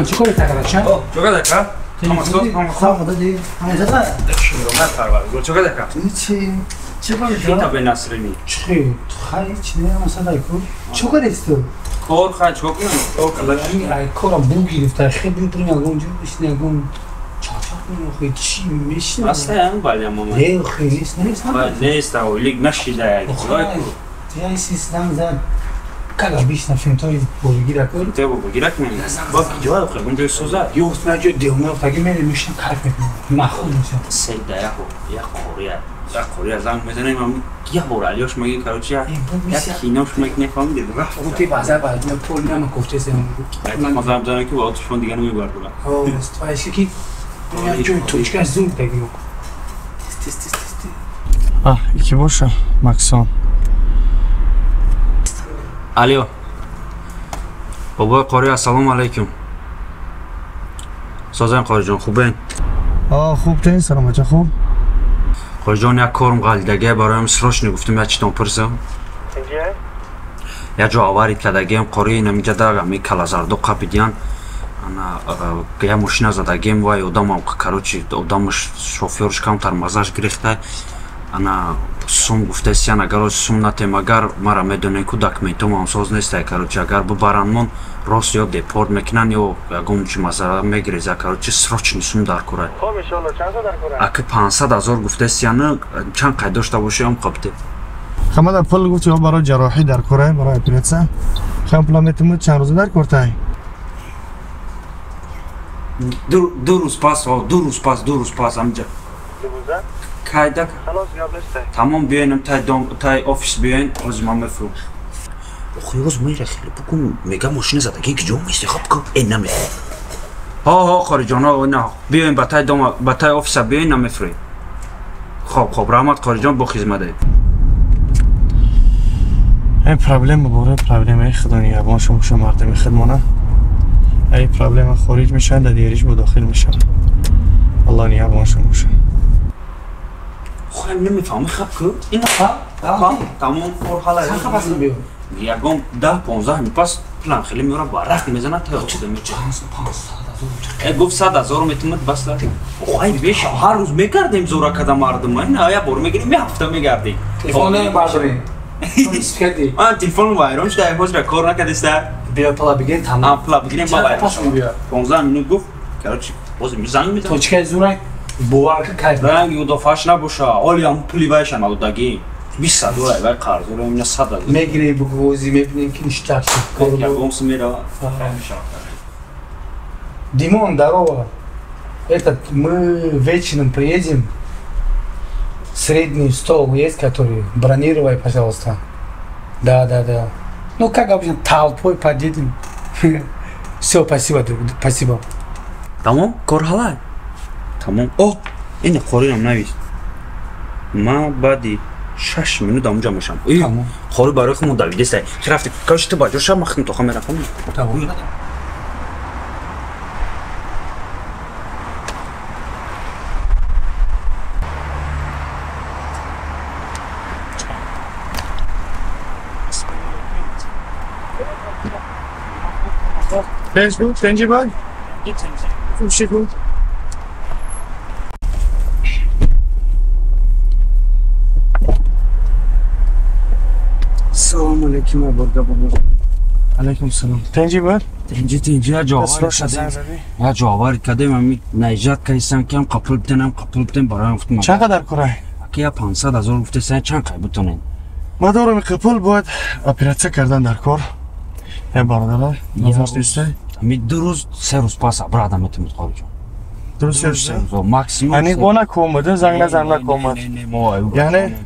چیکار تکرار چه؟ چیکار تکرار؟ سلام دادی. همه چیکار تکرار؟ چی؟ چیکار تکرار؟ تا به نصرینی. چی؟ خیلی چی نه مثلا دایکو. چیکار است تو؟ کار خیلی چیکار کنم؟ کار این کارم بو گرفته. خیلی بریم اون جو بشینه اون چاچا خیلی چی میشه؟ اصلا هم باید ما. نه خیلی نیست نیست. نیست اولیگ نشیده. یه سیستم زد. کلا بیش نفیم توی بزرگی کن. تو بزرگی کن. با جواب خب اونجا سوزا. یوست نه جو دیوونه افتادی میره میشنم کارف میکنم. مخون میشم. سیده یهو یا قوریه یا قوریه زنگ میزنیم هم یه بار علیش میگه کاروچیا. یا کینوش میگه نفهمیدی. رفت بازار بعد نه پول نه کوفته سیم. من مثلا زنگ که با اتوبوس دیگه نمیبرد. آه استوایش کی؟ جو توچکا زوم تگیو. تست تست تست. آه یکی باشه مکسون. الو بابای قاری السلام علیکم. سازن قاری جان خوبین؟ آه خوب تین سلام بچه خوب. قاری جان یک کارم غلطگه برایم سرش نگفتم یک چیتون پرسم. یک جا آوارید کدگیم قاری نمیجا در می کلازردو قپیدیان انا یه ماشین زدگیم وای آدمم کاروچی آدمش شوفیرش کمتر مزاج گرفته انا сум гуфтесиян агар сум натем агар мара медонем ку документом ҳамсоз нестай короче агар бубаранмон рост ё депорт мекунан ё ягон чи масъала мегиреза короче срочный сум дар кора. Хоб иншоалло чанд дар кора? Аки 500 ҳазор гуфтесиян чанд қайд дошта боши ам қабте. Хамада пул гуфти ё барои ҷарроҳӣ дар кора барои оператсия. Хам пула метимуд чанд рӯза дар кортай? Ду рӯз пас, ду рӯз пас, ду рӯз пас амҷа. Ду рӯза? Кайда? Халос гап нестай. Тамом биёинам тай дом тай офис биёин, ози ман мефурам. Охи оз мера хеле букун мега мошина задагӣ ки ҷо мести хоб ку э наме. Ҳо ҳо хориҷон ҳо на биёин ба тай дом ба тай офиса биёин намефурем. Хоб хоб раҳмат хориҷон бо хизмате. Ин проблема боре проблемаи худо нигаҳбон шумо шумо мардуми худмона. Ин проблема хориҷ мешавад, дар дигариш бо дохил мешавад. Аллоҳ нигаҳбон шумо бошад. خب نمیفهمی خب کو این ها تمام کار حالا چند پس بیو یگام 10 15 پس پلان خیلی میورم ورق میزنه تا چیز میچه 500 گفت 100 هزار میتومد بس خب بیش هر روز میکردیم زورا کدام مردم نه یا بار میگیریم یه هفته میگردیم تلفن برداریم من تلفن وایرون شده باز کار نکرده سر بیا پلا بگیر تمام پلا بگیریم با وایرون 15 минут گفت короче боз мизанг мезанам точка зурак бовар кайф ранги удофаш набоша олиам пули вайша надодагӣ 20 доллар вай қарз дорам ина 100 доллар мегирӣ бугӯзи мебинем ки ништак ягомс мерава. Димон, здорово. Этот, мы вечером приедем. Средний стол есть, который бронировай, пожалуйста. Да, да, да. Ну, как обычно, толпой подъедем. Все, спасибо, друг, спасибо. Тамом, кор ҳалай. Тамом. О, ин қорирам навист. Ма баъди 6 минут амуҷа мешам. Қори барои худмон давидестай. Рафти, короче, ту ба ҷо шав, ман худам тоха меравам. Тамом. Thanks, good. Thank you, bud. Good. Салом алейкум, аборга бобо. Алейкум салом. Тенҷи бад? Тенҷи, тенҷи, я ҷовар кадем. Я ҷовар кадем, ами наижат кайсан кам қапул битенам, қапул битен бароям гуфтам. Чанд қадар курай? Аки я 500 ҳазор гуфтесан, чанд қай бутонен? Ма дорам қапул бояд оператсия кардан дар кор. Я бародарар, назар дистай. Ами ду рӯз, се рӯз пас абрада метавонед хориҷон. Ду рӯз, се рӯз? Максимум. Яъне бо накомад, занг назан накомад. Яъне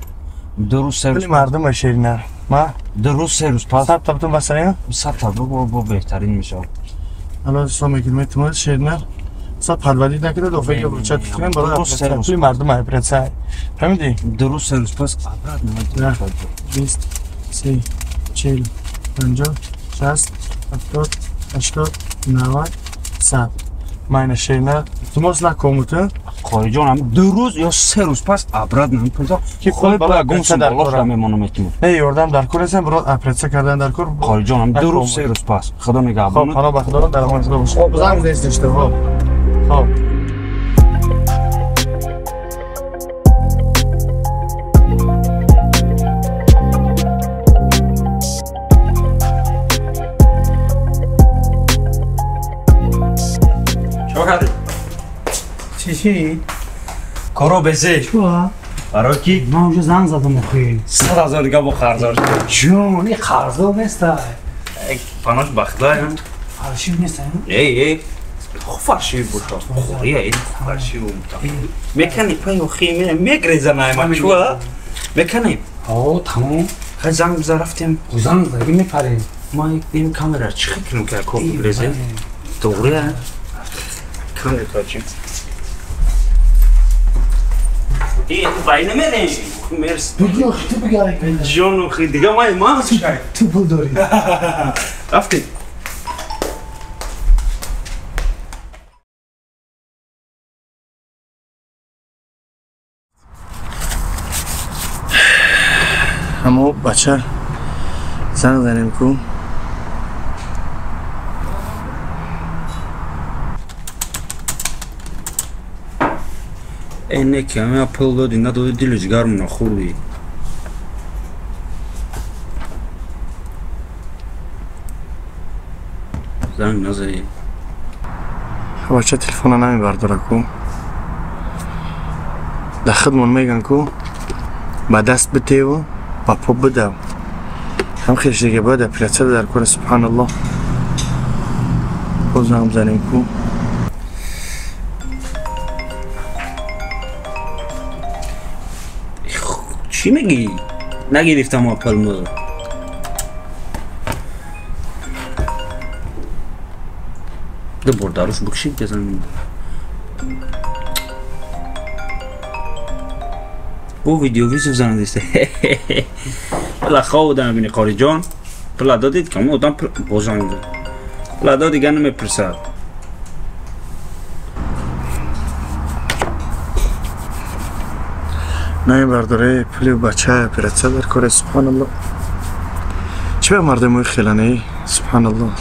ду рӯз, се рӯз. Пули мардум ширинар. Ма? Ду рӯз, се рӯз пас. Сад табтун басарин? Сад таб бо беҳтарин мешавад. Ало сом мекунем метавонад ширинар. операция подводить накарда, дофега вручать кунем барои операция. Пули мардум операция. Фаҳмидӣ? Дуруст, се рӯз пас обратно. 20, 30, 40, 50, 60, 70, 80, 90, 100. Майна шейна. Тумос накомута. Қориҷон, ду рӯз ё се рӯз пас обратно пулта ки худ барои гум операция дар болош кор. мемонам этимон. Не, ёрдам дар кор ҳастам, барои операция кардан дар кор. Қориҷон, ду рӯз се рӯз пас. Худо Хоб, нигаҳбон. паноҳ ба Худо, дар амони Худо бош. Хоб, занг зест ништа, хоб. Хоб. Чо кардӣ? Чӣ? Коро безе. Чуа? Барои ки Ман уже занг задам охи. 100 000 дига бо қарздор. Ҷон, ин қарздор неста. Панош ба Худо. Фаршив неста. Эй, эй. Хо фаршив боша. Хория, эй, фаршив. Мекани пай охи мегреза найма чуа? Мекани. О, тамом. Хай занг биза рафтем. Занг зади мепарем. Ма ин камера чӣ кунем ки кор грезе? Туғри? Камера чӣ? Эй, ту бай намерем. Мерс. Буги охи, ту биги. Ҷон охи, дига май мағз шай. Ту пул дорӣ. Рафтем. Ҳамо бача занг занем ку. Э, не ки ҳама пул додӣ, надодӣ, дилу ҷигармона хӯрдӣ. Занг назанӣ. Бача телефона намебардора ку. Дар худмон меган ку ба даст битеву ба по бидав. Ҳам хеш дига бояд операция дар кор, субҳаналлоҳ. Боз занг бизанем ку. Чӣ мегӣ? Нагирифтам ма пулмо. Ду бор даруш бикшид безан. Бо видеовизор занадиста. Пула хоб будам бини Қориҷон. Пула додид кам одам бозан. Пула дод дига намепурсад. Намебардора пули бача операция дар кор, субҳаналлоҳ. Чӣ ба мардумои хелане, субҳаналлоҳ.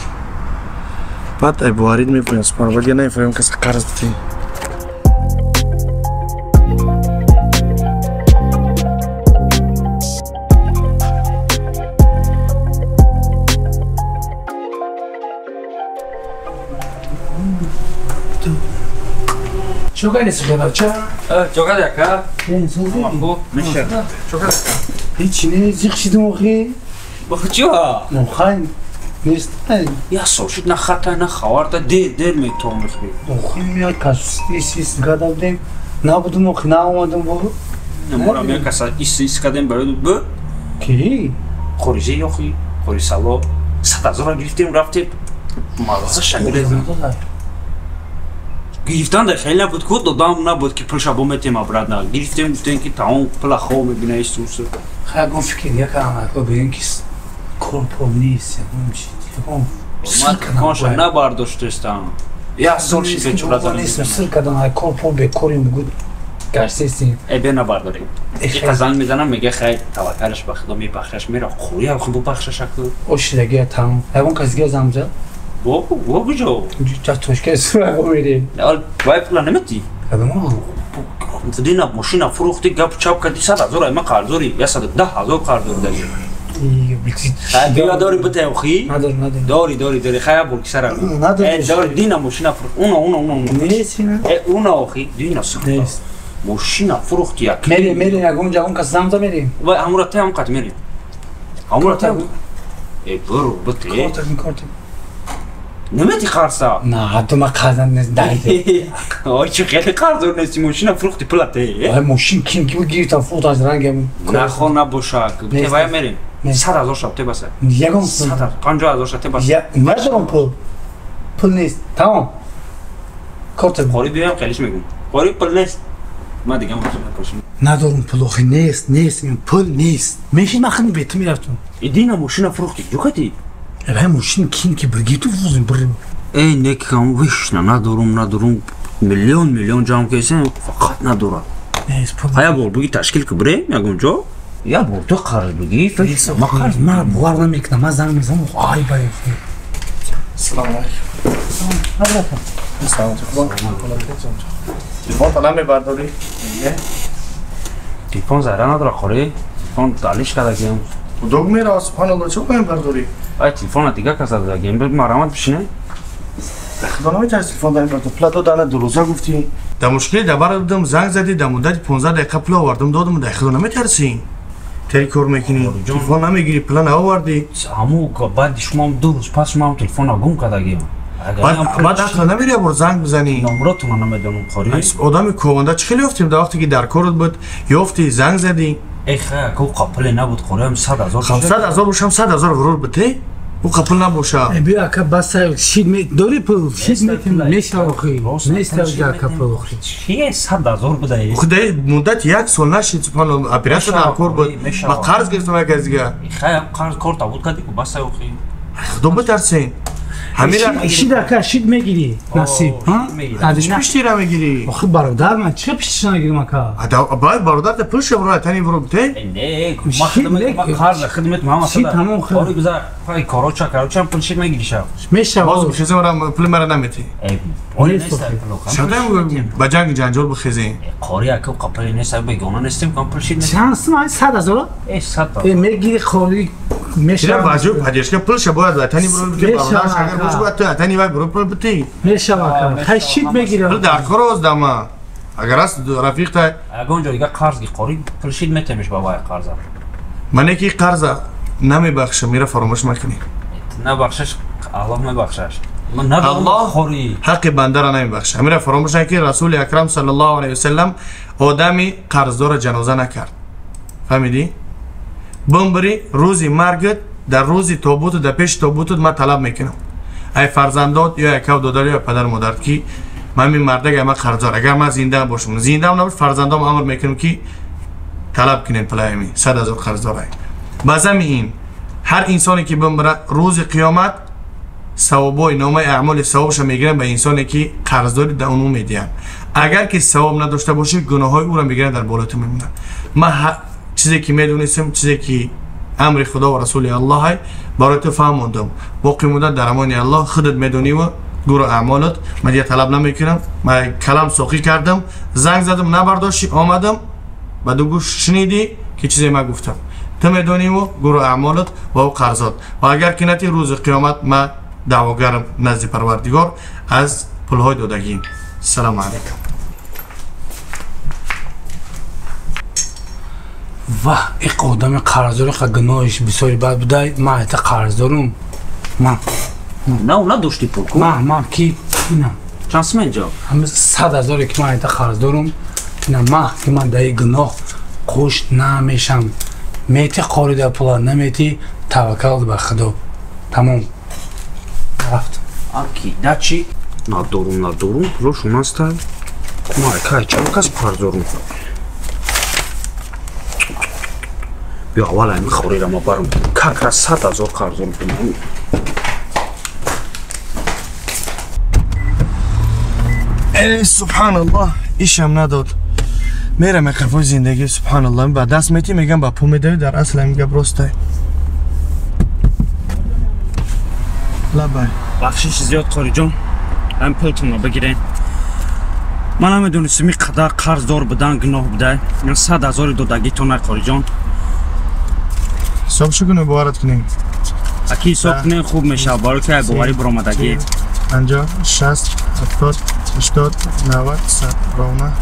Баъд ай боварид мепӯянд, субҳаналлоҳ. Дига намефаҳмем каса қарз битем. Чо кардӣ сухелача? Чо кардӣ ака? Хуб, меша. Чо кардӣ? Ҳеҷ не, зиқ шидум охи. Бохи чиа? Охай нест. Я сол шуд на хата, на хаварда, дер дер метом мехӯрӣ. Охи меяд кас ис ис кардам дем. Набудум охи, наомадам бо. Морам як каса ис ис кардем барои б. Ки? Хориҷи охи, хори сало. 100 000 гирифтем рафтем. Мағзаша гирифтем. Гирифтан дар хеле набуд ку додам набуд ки пулша бо метем обратно. Гирифтем гуфтем ки таом пула хоб мебина исус. Хай гум фикр якам ако бигин ки кор пул нест, ягон чи. Ягон Ман конша набардоштестам. Я сол ши бечора зан нест, сир кадан ай кор пул бекорим буд. Гаштестим. Э бе набардорем. Ика занг мезанам мега хай таваккалаш ба Худо мебахшаш мера. Хӯя худо бахшаш аку. Ошидаги там. Ягон кас дига занг зад? Бо бо куҷо? Ҷа тошка сура мерем. Ал вай пула наметӣ? Кадом? Дина мошина фурӯхтӣ, гап чап кардӣ, 100 000 ай ман қарздорӣ, 110 000 қарздорӣ даги. Бия дори бите охи? Надорам, надорам. Дори, дори, дори, хай бор кисара. Надорам. Э, дори, дина мошина фурӯх. Уна, уна, уна, уна. Нест ина? Э, уна охи, дина сахта. Нест. Мошина фурӯхти як. Мерем, мерем, ягон ягон кас занг зад мерем. Вай ҳамура те ҳам қат мерем. Ҳамура те. Э, буру, бите. Кортак, кортак. Намети қарза? На, ҳатто ман қарзам нест, дарде. Ой, чӣ хеле қарздор нести, мошина фурӯхти пулате. Ай мошин ким ки гирифтам фурӯхтам аз рангам. Нахо набошак. Те вай мерем. 100 000 шаб те баса. Ягон 150 000 шаб те баса. Я надорам пул. Пул нест. Тамом. Корта. Қори биём хелиш мегум. Қори пул нест. Ма дигам хатм. Надорум пул охи нест, нест, пул нест. Мешин махни бету мерафтум. Идина мошина фурӯхти. Ҷукати? Эвай мошин кин ки бирги ту фузин бир. Эй некам вишна надорум, надорум. Миллион миллион ҷамъ кесем, фақат надорам. Нест пул. Ҳая бор буги ташкил ки бирем ягон ҷо? Я бор ту қарз буги, ма қарз мара бовар намекунам, ман занг мезанам, ай бай. Салом алейкум. Салом алейкум. Телефон та намебардорӣ? Телефон зайра надора қори. Телефон далиш кардагиам. Дог мерава, субҳаналлоҳ, чӣ мебардорӣ? Ай телефона дига каса дадагиам. Марамат бишине. Худо наметарси телефон дар бардор. Пула додана дурӯза гуфтӣ. Дар мушкиле дар бар будам, занг задӣ, дар муддати 15 дақиқа пул овардам, додам, дар худо наметарсӣ. Тери кор мекунӣ, телефон намегирӣ, пула наовардӣ. Ҳаму баъди шумоам 2 рӯз пас шумоам телефона гум кардагиам. Баъд ақла намери бор занг бизанӣ. Номротона намедонам қори. Одами кованда чӣ хеле ёфтем дар вақте ки дар корот буд, ёфтӣ, занг задӣ. Эй хай, ку қапуле набуд қори, 100 000. 100 000 бошам, 100 000 ғурур бите? Ӯ қапул набоша. Биё ака, бас шид ме дори пул, шид метим, мешава охи. Нест ака пул охи. Чие 100 000 буда? Худай муддат як сол нашид, субҳаналлоҳ, оператсия дар кор буд. Ма қарз гирифтам як аз дига. Хай, қарз корта буд кади ку бас охи. Худо битарсен. Шид ака, шид мегирӣ, насиб, ҳа? Чӣ пиштира мегирӣ? Охи бародар, ман чӣ пиштиша нагирам ака? Бояд бародар та пул шабро тани вро бите? Не, ма хидмат, ма қарз хидмат ма шид тамом хид. Ори гузар, хай короча, короча пул шид мегирӣ шаб. Мешава. Боз бихезем ра пул мара намети. Ори нест пул. Шадам ба ҷанг ҷанҷол бихезем. Қори ака қапали нест, бегона нестем, кам пул шид. Чанд сум? 100 000? Э 100. Э мегирӣ қори мешава. Ба ҷои поддержка пул ша бояд ватани бро бите, бародар агар бош бояд ту ватани вай бро пул бити. Мешава ака. Хай шид мегирам. Пул дар кор оз дама. Агар аст рафиқ та ягон ҷо дига қарз ги қори пул шид метемиш ба вай қарза. Ман яки қарза намебахшам, мира фаромӯш макунӣ. Набахшаш, Аллоҳ мебахшаш. Аллоҳ ҳаққи бандара намебахшад. Ҳамира фаромӯш накунӣ, Расули акрам саллаллоҳу алайҳи васаллам одами қарздорро ҷаноза накард. Фаҳмидӣ? Бимбирӣ рӯзи маргат дар рӯзи тобуту дар пеши тобутут ман талаб мекунам. Ай фарзандот ё якав додар ё падар модарт ки ман ин мардага ман қарздор. Агар ман зинда бошам, зиндаам набош, фарзандом амр мекунам ки талаб кунем пулаами 100 000 қарздор. Ба зами ин ҳар инсоне ки бимбира рӯзи қиёмат савобои номаи аъмоли савобша мегиранд ба инсоне ки қарздори да уну медиҳанд. Агар ки савоб надошта бошӣ, гуноҳҳои ӯро мегиранд дар болои ту мемонанд. Ман чизе ки медонистам, чизе ки амри худо ва расули аллоҳ барои ту фаҳмондам. Боқӣ муддат дар амони аллоҳ, худат медониву гуру аъмолат. Ман дигар талаб намекунам. Ман калам соқӣ кардам, занг задам, набардошти, омадам ба ду гӯш шунидӣ ки чизе ман гуфтам. Ту медониву гуру аъмолат ва ӯ қарзот. Ва агар ки нати рӯзи қиёмат ман даъвогарам назди парвардигор аз пулҳои додагӣ. Салому алайкум. Ваҳ, иқ одами қарздори ха гуноҳиш бисёри бад будай, ман айта қарздорум. Ман. На, надошти пул ку? Ман ки ина. Чанд сум инҷо? Ҳама 100 000 ки ман айта қарздорум. Ина ман ки ман дар гуноҳ қуш намешам. Мети қорида пула, намети таваккал ба Худо. Тамом. Рафт. Аки, дачи? Надорум, надорум, пулошон аста. Ма кай чанд кас қарздорум? Биё аввал ами хорира ма барам. Как раз 100 000 қарздорум. Эй, субҳаналлоҳ, ишам надод. Мерам қафои зиндагӣ, субҳаналлоҳ, ба даст метӣ, мегам ба пул медавӣ, дар асл ҳамин гап ростай. Лабай. Бахшиш зиёд қориҷон, ҳам пултонро бигирен. Ман намедонистам ин қадар қарздор будан гуноҳ будай. 100 000 додагитона қориҷон. Ҳисоб чӣ кунем, боварат кунем? Аки ҳисоб кунем хуб мешавад, барои ки боварӣ баромадагӣ. 50, 60, 70, 80, 90, 100 ровно.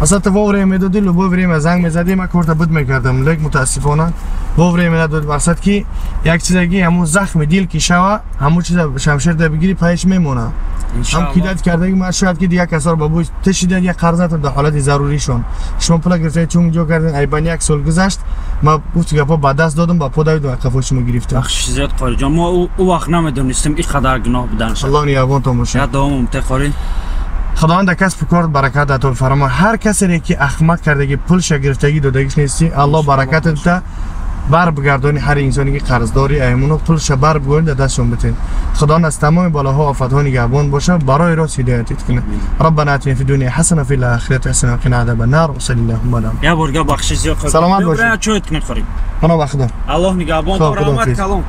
Масалан, ту вовремя медодӣ, любое время занг мезадӣ, ман корта буд мекардам, лек мутаассифона вовремя надод. Мақсад ки як чизаги ҳамун захми дил ки шава, ҳамун чиза шамшер да бигирӣ, паиш мемона. Ҳам кидат кардаги ман шояд ки дигар касоро ба бӯй ташидан як қарз натам дар ҳолати заруришон. Шумо пула гирифта чун ҷо кардин, айбан як сол гузашт, ман гуфти гапо ба даст додам, ба по давидам, қафо шумо гирифтам. Бахшиш зиёд қориҷон, мо ӯ вақт намедонистем ин қадар гуноҳ будан. Аллоҳ нигаҳбонтон бошад. Я давом те қори. خداوند کسب کار برکت عطا فرما. هر کسی که احمق کردگی پولش گرفتگی دادگیش نیستی، الله برکت بده. بر بگردانی هر انسانی که قرضداری ایمونو پولش بر بگردانی دستشون بتین. خداوند از تمام بلاها و آفت‌ها نگهبان باشه، برای راست هدایتت کنه. ربنا آتنا فی الدنیا حسنه فی الاخرة حسنه وقنا عذاب النار. و صلی اللهم علی یا برگا بخشش زیاد. سلامت باشی. چوت نخوری. خدا خدا. الله نگهبان تو، رحمت کلام.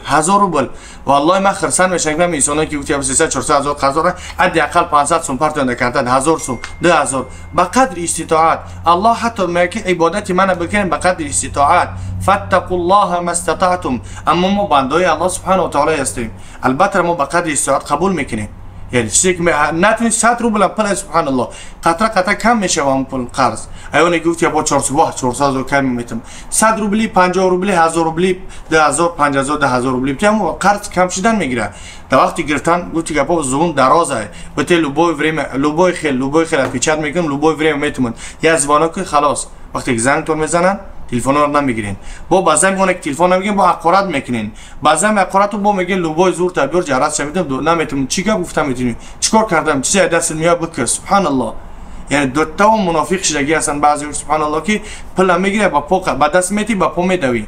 1000 روبل. والله من خرسن میشم که انسانایی که گفتی 300 400 هزار قرض دارن، حداقل 500 سوم پرتون کردن، 1000 سوم، 2000 به قدر استطاعت. الله حتی میگه عبادت من بکنین به قدر استطاعت. فاتقوا الله ما استطعتم. اما ما بندای الله سبحانه و تعالی هستیم، البته ما به قدر استطاعت قبول میکنیم. یعنی چیزی که نتونی 100 روبل پول، سبحان الله قطره قطره کم میشه اون پول قرض. ایونه گفت با 400 واه 400 هزار کم میتم، 100 روبلی، 50 روبلی، 1000 روبلی، 2000، 5000، 10000 روبلی تیم قرض کم شدن میگیره. در وقتی گرفتن گفت که با زبون درازه بته لوبوی وریم لوبوی خیل لوبوی خیل پیچات میکنم لوبوی وریم میتمون یا زبانا که خلاص وقتی زنگ میزنن تلفن رو نمیگیرین، با بعضی میگن که تلفن نمیگیرین، با حقارت میکنین، بعضی حقارت رو با میگن لوبای زور تبیر جرات شمیدم نمیتونم چی گفتم میتونی چیکار کردم چیزی دست میاد بک. سبحان الله. یعنی دو تا منافق شدگی هستن بعضی، سبحان الله، که پول میگیره با پا با دست میتی با پا میدوی.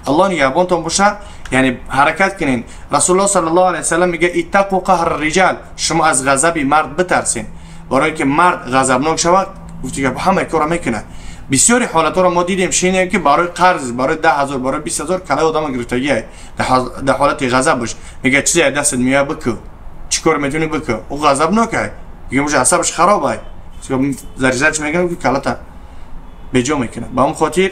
الله نگهبانتون باشه. یعنی حرکت کنین. رسول الله صلی الله علیه و سلم میگه اتقوا قهر الرجال، شما از غضب مرد بترسین. برای که مرد غضبناک شود گفتی که همه کارا میکنه. بسیاری حالت‌ها رو ما دیدیم شینه که برای قرض، برای 10000، برای 20000 کله آدم گرفتگیه در حالت غضب باش، میگه چیزی از دستت میاد بکو، چیکار میتونی بکو، او غضبناکه دیگه، موش اعصابش خرابه، زرزرش میگه که کلتا بجا میکنه. به اون خاطر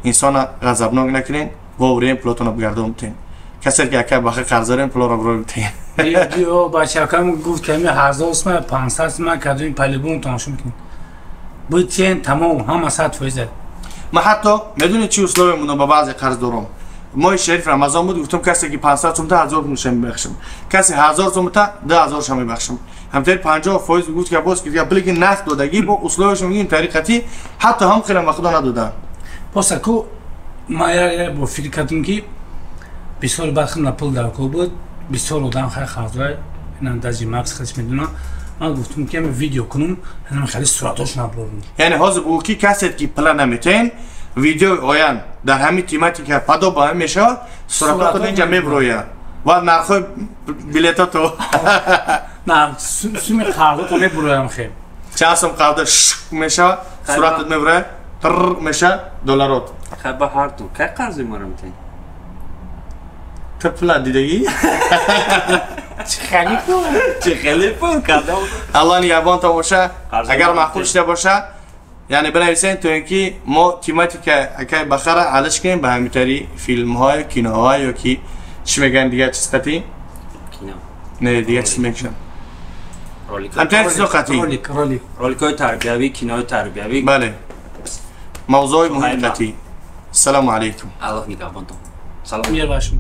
انسان غضبناک نکنین، واورین پولتون رو بگردون بتین. کسی که اگه بخی قرض دارین پول رو برو بتین. یو بچه‌کم گفت که 1000 سوم 500 سوم کدوم پلیبون تماشا میکنین. بودین تمام همه 100%. ما حتی میدونی چی اسلوبمون با بعضی قرض دارم. ماه شریف رمضان بود، گفتم کسی که 500 سوم تا 1000 تومن میبخشم، کسی 1000 سوم تا 10000 شم میبخشم. همطور 50% گفت که باز که بلکه نقد دادگی با اسلوبش میگیم طریقتی حتی هم خیلی به خدا ندادن. پس کو ما یا با فکر کردم که بسیار برخم پول در کو بود، بسیار آدم خیلی خرج اینم داجی ماکس خرج میدونه. من گفتم که ویدیو کنم، هم خیلی صورتاش نبرم. یعنی حاضر بود که کسی که پلان نمیتین ویدیو آیان در همین تیماتی که پدو با هم میشه صورتاتو اینجا میبروید و نرخ بلیطاتو نه سومی قرارداد میبرویم خیلی چند سوم قرارداد میشه صورتت میبره تر میشه دلارات. خب به هر دو کی قرض ما رو میتین؟ تو پلان دیدگی؟ چه خیلی پول چه خیلی پول کردم. الله نگهبان تا باشه. اگر معقول شده باشه یعنی بنویسین تو اینکه ما تیماتی که اگه بخره علش کنیم به همینطوری فیلم های کینوهای یا کی چی میگن دیگه چیز قطعی؟ کینو نه دیگه چیز میگن همینطوری چیز قطعی رولیک رولیک رولیک های تربیوی کینوهای تربیوی. بله موضوع مهم قطعی. السلام علیکم. الله نگهبان تو. سلام. میر باشم.